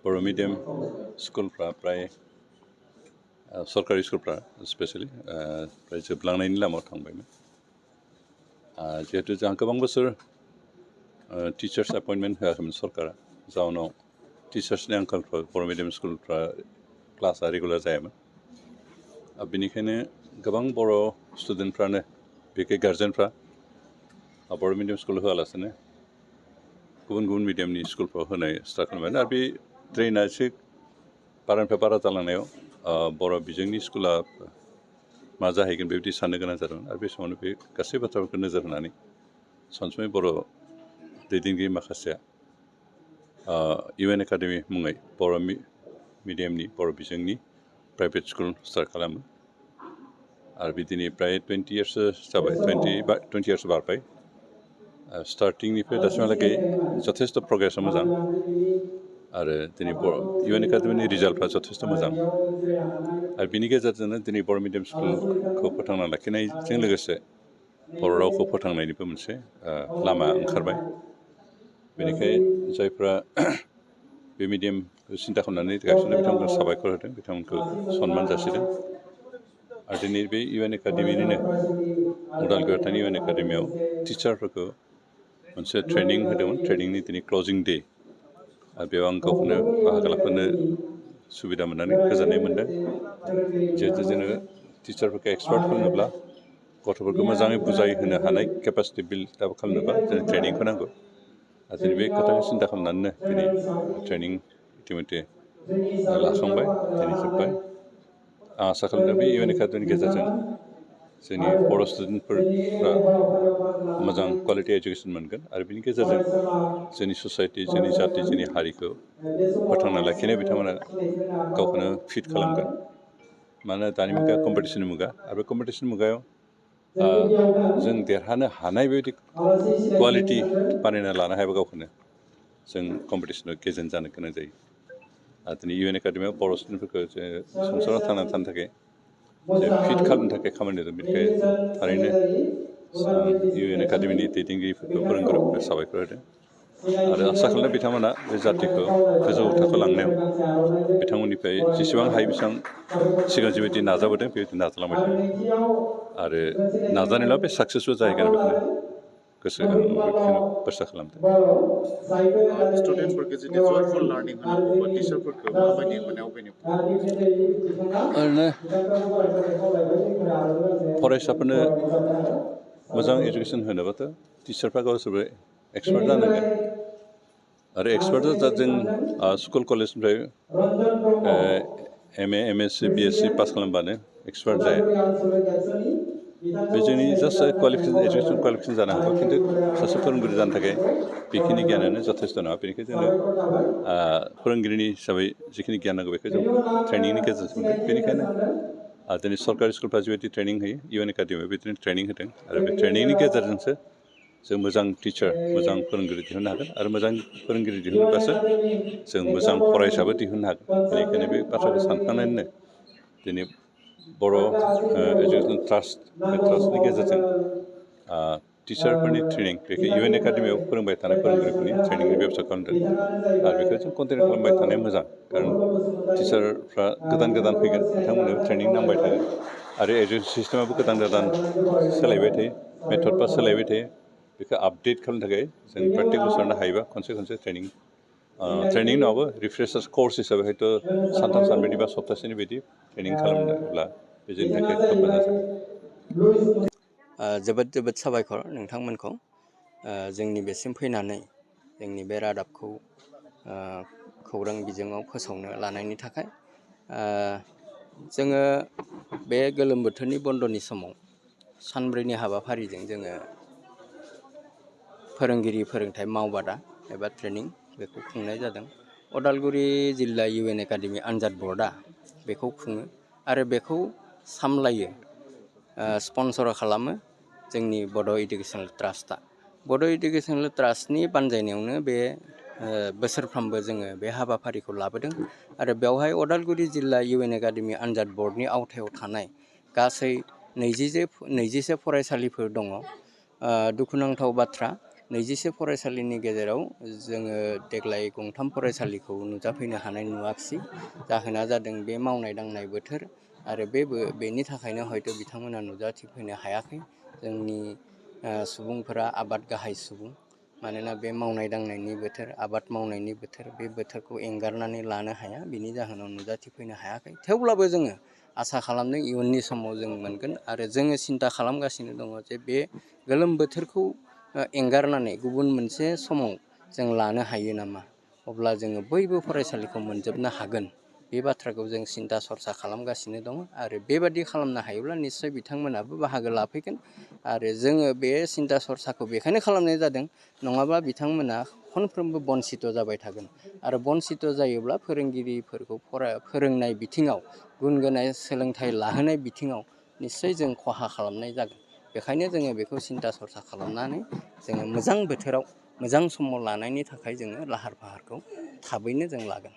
बर' medium स्कुलफ्रा प्राय सरकारि स्कुलफ्रा specially प्राय जोबलांनायनि लामायाव थांबायमोन जिहेतु जोंहा गोबां बोसोर टिचार्स एपइन्टमेन्ट होआखैमोन सरकारा जाउनाव टिचार्सनि आंखालफ्रा बर' मिडियाम स्कुलफ्रा क्लासआ रेगुलार जायामोन बेनिखायनो गोबां बर' स्टुडेन्टफ्रानो बेखै गार्जेनफ्रा बर' मिडियाम स्कुल होआलासिनो गुबुन गुबुन मिडियामनि स्कुलफ्राव होनाय स्टार्ट खालामबाय आरो बे ट्रेना एसे बारानिफ्राय बारा जालांनायाव बर' बिजोंनि स्कुला मा जाहैगोन बेबायदि साननो गोनां जादोंमोन आरो बे समावनो बे गासै बाथ्राफोरखौ नोजोर होनानै सनसुमै बर' दैदेनगिरि माखासेया इउ एन एकाडेमि मुङै बर' मिडियामनि बर' बिजोंनि प्राइभेट स्कुल स्टार्ट खालामो आरो बिदिनो प्राय 20 इयार्ससो जाबाय 20 इयार्स बारबाय स्टार्टिंनिफ्राय दासिमहालागै जथेस्थ' प्रग्रेसा मोजां आरो दिनै इउ एन एकाडेमिनि रिजाल्टफ्रा जथेस्थ' मोजां आरो बिनि गेजेरजोंनो दिनै बर' मिडियाम स्कुलखौ फोथांना लाखिनायजों लोगोसे बर' रावखौ फोथांनायनिबो मोनसे लामा ओंखारबाय बेनिखायनो जायफ्रा बे मिडियामखौ सिन्था खालामनानै गायसनदों बिथांमोनखौ साबायखर होदों बिथांमोनखौ सनमान जासिदों आरो दिनै बे इउ एन एकाडेमिनिनो उदालगुरियाव थानाय इउ एन एकाडेमियाव टिचारफोरखौ मोनसे ट्रेनिं होदोंमोन ट्रेनिंनि दिनै क्लजिं डे आरो बेयाव आं गावखौनो बाहागो लाफानो सुबिदा मोननानै गोजोननाय मोनदों जिहेतु जोङो टिचारफोरखौ एक्सपार्ट खालामनोब्ला गथ'फोरखौ मोजाङै बुजायहोनो हानाय केपासिटि बिल्ड आप खालामनोबा जों ट्रेनिंखौ नांगौ आरो दिनै बे खोथाखौ सिन्था खालामनानैनो दिनै ट्रेनिं इतिमध्य लाखांबाय दिनै जोब्बाय आं आसा खालामदों बे इउ एन एकाडेमिनि गेजेरजों जोंनि बर' स्टुडेन्टफोरा मोजां कुवालिटि एजुकेसन मोनगोन आरो बिनि गेजेरजों जोंनि ससाइटि जोंनि जाथि जोंनि हारिखौ फोथांना लाखिनो बिथांमोना गावखौनो फिट खालामगोन मानोना दानि मुगाया कम्पिटिसन मुगा आरो बे कम्पिटिसन मुगायाव जों देरहानो हानाय बेबायदि कुवालिटि बानायना लानो हायाबा गावखौनो जों कम्पिटिसनाव गेजेन जानो गोनां जायो आरो दिनै इउ एन एकाडेमियाव बर' स्टुडेन्टफोरखौ जों संसाराव थांनानै थानो थाखाय जे फिट खालामनो थाखाय खामानि होदों बेनिखायनो थारैनो आं इउ एन एकाडेमिनि दैदेनगिरिफोरखौ फोरोंगिरिफोरखौ साबायखर होदों आरो आसा खालामदों बिथांमोना बे जाथिखौ गोजौ थाखोआव लांनायाव बिथांमोननिफ्राय जेसेबां हायो बेसेबां सिगां जिबायदि नाजाबोदों बेबायदि नाजालांबाय थागोन आरो नाजानायल' बे साक्सेसफुल जाहैगोन बेखौनो बेखौनो बाथ्रा खालामदों स्टुडेन्टफोरखौ जुदि जयफुल लार्निं होनांगौबा टिचारफोरखौ माबायदि माने ओरैनो फरायसाफोरनो मोजां एजुकेसन होनोबाथ' टिचारफ्रा गावसोरबो एक्सपार्ट जानांगोन आरो एक्सपार्टआ दा जों स्कुल कलेजनिफ्राय M A S C B S C pass खालामबानो एक्सपार्ट जाया बे जोंनि जास्ट क्वालिफिकेसन एजुकेसन क्वालिफिकेसन जानो हागौ खिन्थु सासे फोरोंगिरि जानो थाखाय बेखिनि गियानानो जथेस्थ' नङा बेनिखायनो जोंनो फोरोंगिरिनि हिसाबै जिखिनि गियान नांगौ बेखौ जों ट्रेनिंनि गेजेरजों मोनगोन बेनिखायनो दिनै सरकारि स्कुलफ्रा जिबायदि ट्रेनिं होयो इउ एन एकाडेमियाव बिदिनो ट्रेनिं होदों आरो बे ट्रेनिंनि गेजेरजोंसो जों मोजां टिचार मोजां फोरोंगिरि दिहुननो हागोन आरो मोजां फोरोंगिरि दिहुनोब्लासो जों मोजां फरायसाबो दिहुननो हागोन बेनिखायनो बे बाथ्राखौ सानखांनानैनो दिनै बर' एजुकेसन ट्रास्ट बे ट्रास्टनि गेजेरजों टिचारफोरनि ट्रेनिं बेखौ इउ एन एकाडेमियाव फोरोंबाय थानाय फोरोंगिरिफोरनि ट्रेनिंनि बेब'स्था खालामदों आरो बेखौ जों कन्टिनिउ खालामबाय थानाया मोजां खारन टिचारफ्रा गोदान गोदान फैगोन बिथांमोननो ट्रेनिं नांबाय थागोन आरो एजुकेसन सिस्टेमाबो गोदान गोदान सोलायबाय थायो मेथडफ्रा सोलायबाय थायो बेखौ आपडेट खालामनो थाखाय जों प्रत्येक बोसोरावनो हायोबा खनसे ट्रेनिं नङाबो रिफ्रेसार्स कर्स हिसाबै हयथ' सानथाम सानब्रैनि बा सप्तासेनि बायदि ट्रेनिं खालामनोब्ला बे जोंनि थाखाय खोब मोजां जागोन जोबोद जोबोद साबायखर नोंथांमोनखौ जोंनि बेसिम फैनानै जोंनि बे रादाबखौ खौरां बिजोङाव फोसावनो लानायनि थाखाय जोङो बे गोलोम बोथोरनि बन्द'नि समाव सानब्रैनि हाबाफारिजों जोङो फोरोंगिरि फोरोंथाइ मावबादा एबा ट्रेनिं बेखौ खुंनाय जादों उदालगुरि जिल्ला इउ एन एकाडेमि आनजाद बर्डआ बेखौ खुङो आरो बेखौ सामलायो स्पन्सर खालामो जोंनि बड' इडुकेसनेल ट्रास्टआ बड' इडुकेसनेल ट्रास्टनि बानजायनायावनो बे बोसोरफ्रोमबो जोङो बे हाबाफारिखौ लाबोदों आरो बेवहाय उदालगुरि जिल्ला इउ एन एकाडेमि आनजाद बर्डनि आवथायाव थानाय गासै 20 फरायसालिफोर दङ दुखुनांथाव बाथ्रा 24 फरायसालिनि गेजेराव जोङो देग्लाय गंथाम फरायसालिखौ नुजाफैनो हानाय नुवाखिसै। जाहोना जादों बे मावनाय दांनाय बोथोर आरो बेनि थाखायनो हयथ' बिथांमोना नुजाथिफैनो हायाखै। जोंनि सुबुंफोरा आबाद गाहाय सुबुं, मानोना बे मावनाय दांनायनि बोथोर, आबाद मावनायनि बोथोर, बे बोथोरखौ एंगारनानै लानो हाया, बिनि जाहोनाव नुजाथिफैनो हायाखै। थेवब्लाबो जोङो आसा खालामदों इयुननि समाव जों मोनगोन आरो जोङो सिन्था खालामगासिनो दङ जे बे गोलोम बोथोरखौ एंगारनानै गुबुन मोनसे समाव जों लानो हायो नामा, अब्ला जोङो बयबो फरायसालिखौ मोनजोबनो हागोन। बे बाथ्राखौ जों सिन्था सरसा खालामगासिनो दङ आरो बेबादि खालामनो हायोब्ला निस्सय बिथांमोनाबो बाहागो लाफैगोन आरो जोङो बे सिन्था सरसाखौ बेखायनो खालामनाय जादों, नङाबा बिथांमोना खनफ्रोमबो बन्सित जाबाय थागोन आरो बन्सित जायोब्ला फोरोंगिरिफोरखौ फोरोंनाय बिथिङाव, गुन गोनां सोलोंथाइ लाहोनाय बिथिङाव निस्सय जों खहा खालामनाय जागोन। बेखायनो जोङो बेखौ सिन्था सरसा खालामनानै जोङो मोजां बोथोराव मोजां समाव लानायनि थाखाय जोङो लाहार फाहारखौ थाबैनो जों लागोन।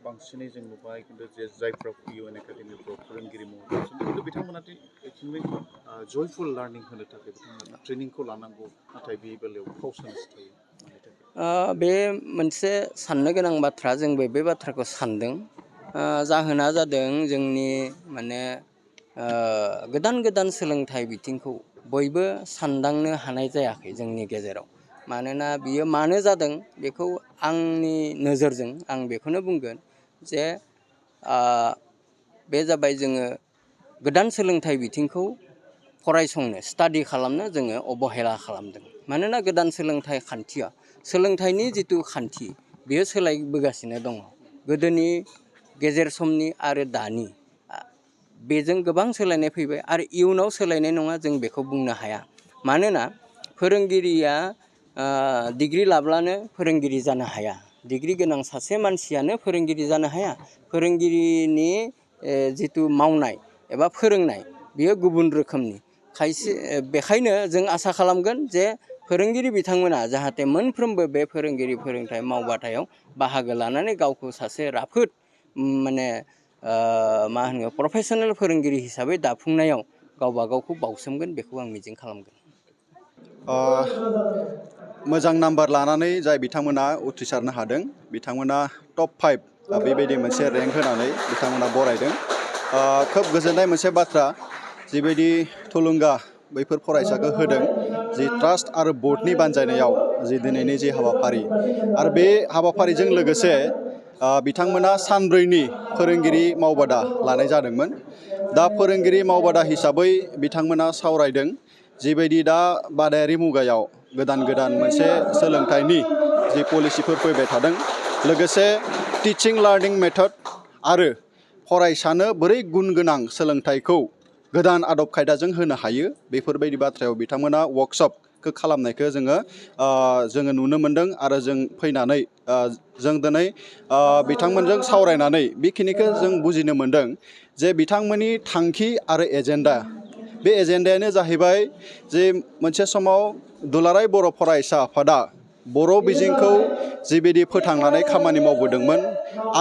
बांसिनै जों नुबाय खिन्थु जे जायफ्रा इउएन एकाडेमिफ्राव फोरोंगिरि महरै खिन्थु बिथांमोना एक्सुवेलि जयफुल लार्निं होनो थाखाय बिथांमोना ट्रेनिंखौ लानांगौ, नाथाय बे बेलायाव काउसन्स थायो। बे मोनसे साननो गोनां बाथ्रा, जोंबो बे बाथ्राखौ सानदों। जाहोना जादों जोंनि माने गोदान गोदान सोलोंथाइ बिथिंखौ बयबो सानदांनो हानाय जायाखै जोंनि गेजेराव। मानोना बियो मानो जादों बेखौ आंनि नोजोरजों आं बेखौनो बुंगोन जे बे जाबाय जोङो गोदान सोलोंथाइ बिथिंखौ फरायसंनो, स्टाडि खालामनो जोङो अबहेला खालामदों। मानोना गोदान सोलोंथाइ खान्थिया, सोलोंथाइनि जिथु खान्थि बेयो सोलायबोगासिनो दङ। गोदोनि, गेजेर समनि आरो दानि बेजों गोबां सोलायनाय फैबाय आरो इयुनाव सोलायनाय नङा जों बेखौ बुंनो हाया। मानोना फोरोंगिरिया डिग्रि लाब्लानो फोरोंगिरि जानो हाया, डिग्रि गोनां सासे मानसियानो फोरोंगिरि जानो हाया। फोरोंगिरिनि जिथु मावनाय एबा फोरोंनाय बियो गुबुन रोखोमनि। बेखायनो जों आसा खालामगोन जे फोरोंगिरि बिथांमोना जाहाथे मोनफ्रोमबो बे फोरोंगिरि फोरोंथाइ मावबाथायाव बाहागो लानानै गावखौ सासे राफोद माने मा होनो प्रफेसनेल फोरोंगिरि हिसाबै दाफुंनायाव गावबा गावखौ बाउसोमगोन, बेखौ आं मिजिं खालामगोन। मोजां नाम्बार लानानै जाय बिथांमोना उथ्रिसारनो हादों, बिथांमोना टप 5 बेबायदि मोनसे रेंक होनानै बिथांमोना बरायदों। खोब गोजोननाय मोनसे बाथ्रा, जिबायदि थुलुंगा बैफोर फरायसाखौ होदों, जि ट्रास्ट आरो बर्डनि बानजायनायाव जि दिनैनि जि हाबाफारि, आरो बे हाबाफारिजों लोगोसे बिथांमोना सानब्रैनि फोरोंगिरि मावबादा लानाय जादोंमोन। दा फोरोंगिरि मावबादा हिसाबै बिथांमोना सावरायदों जिबायदि दा बादायारि मुगायाव गोदान गोदान मोनसे सोलोंथाइनि जि पलिसिफोर फैबाय थादों, लोगोसे टिचिं लार्निं मेथड आरो फरायसानो बोरै गुन गोनां सोलोंथाइखौ गोदान आदब खायदाजों होनो हायो, बेफोरबायदि बाथ्रायाव बिथांमोना वर्कशपखौ खालामनायखौ जोङो नुनो मोन्दों। आरो जों फैनानै जों दिनै बिथांमोनजों सावरायनानै बेखिनिखौ जों बुजिनो मोन्दों जे बिथांमोननि थांखि आरो एजेन्डा, बे एजेन्डायानो जाहैबाय जे मोनसे समाव दुलाराय बर' फरायसा आफादा बर' बिजोंखौ जिबायदि फोथांनानै खामानि मावबोदोंमोन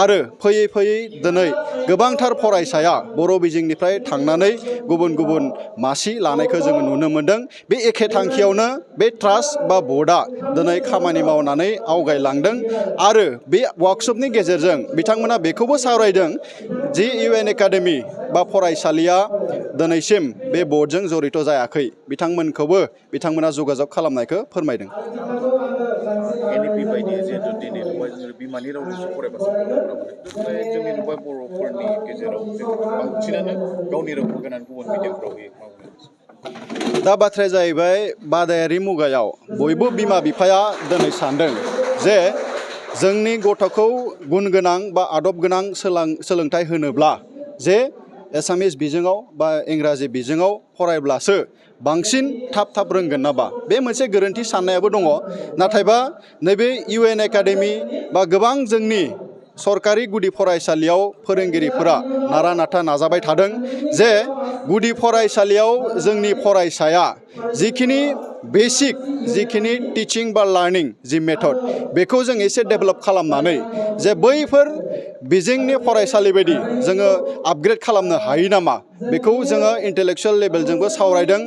आरो फैयै फैयै दिनै गोबांथार फरायसाया बर' बिजोंनिफ्राय थांनानै गुबुन गुबुन मासि लानायखौ जोङो नुनो मोन्दों। बे एखे थांखियावनो बे ट्रास्ट बा बर्डआ दिनै खामानि मावनानै आवगायलांदों आरो बे वार्कशपनि गेजेरजों बिथांमोना बेखौबो सावरायदों जि इउएन एकाडेमि बा फरायसालिया दिनैसिम बे बर्डजों जड़ित जायाखै, बिथांमोना जगाजग खालामनायखौ फोरमायदों। एनइपि बायदि जिहेतु दिनै नुबाय जोङो बिमानि रावजोंसो फरायबासो गथ'फोरा मोनो, नाथाय जोंनि नुबाय बर'फोरनि गेजेराव बांसिनानो गावनि रावखौ गारनानै गुबुन मिडियामफ्राव होयो। दा बाथ्राया जाहैबाय बादायारि मुगायाव बयबो बिमा बिफाया दिनै सानदों जे जोंनि गथ'खौ गुन गोनां बा आदब गोनां सोलोंथाइ होनोब्ला जे एसामिस बिजोङाव बा इंराजि बिजोङाव फरायब्लासो बांसिन थाब रोंगोन नामा, बे मोनसे गोरोन्थि साननायाबो दङ। नाथायबा नैबे इउएन एकाडेमि बा गोबां जोंनि सरकारि गुदि फरायसालियाव फोरोंगिरिफोरा नारा नाथा नाजाबाय थादों जे गुदि फरायसालियाव जोंनि फरायसाया जिखिनि बेसिक जिखिनि टिचिं बा लार्निं जि मेथड, बेखौ जों एसे डेभेलप खालामनानै जे बैफोर बिजोंनि फरायसालि बायदि जोङो आपग्रेड खालामनो हायो नामा बेखौ जोङो इन्टेलेक्सुयेल लेभेलजोंबो सावरायदों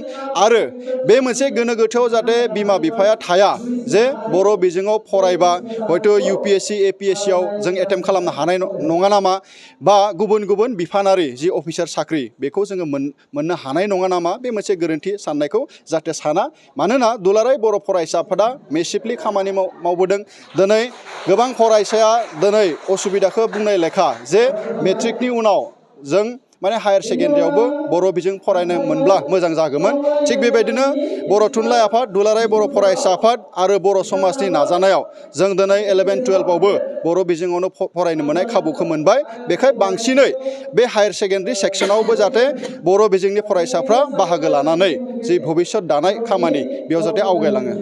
आरो बे मोनसे गोनो गोथोआव जाहाथे बिमा बिफाया थाया जे बर' बिजोङाव फरायबा हयथ' UPSC APSC आव जों एटेम्प खालामनो हानाय नङा नामा बा गुबुन गुबुन बिफानारि जि अफिसार साख्रि बेखौ जोङो मोननो हानाय नङा नामा बे मोनसे गोरोन्थि साननायखौ जाहाथे साना मानोना दुलाराय बर' फरायसा आफादा मेसिभलि खामानि मावबोदों दिनै गोबां फरायसाया दिनै असुबिदाखौ बुंनाय लेखा जे मेट्रिकनि उनाव जों माने हायार सेकेन्डारियावबो बर' बिजों फरायनो मोनब्ला मोजां जागौमोन थिग बेबायदिनो बर' थुनलाइ आफाद दुलाराय बर' फरायसा आफाद आरो बर' समाजनि नाजानायाव जों दिनै 11-12आवबो बर' बिजोङावनो फरायनो मोननाय खाबुखौ मोनबाय बेखाय बांसिनै बे हायार सेकेन्डारि सेक्सनावबो जाहाथे बर' बिजोंनि फरायसाफ्रा बाहागो लानानै जि भबिष्यत दानाय खामानि बेयाव जाहाथे आवगायलाङो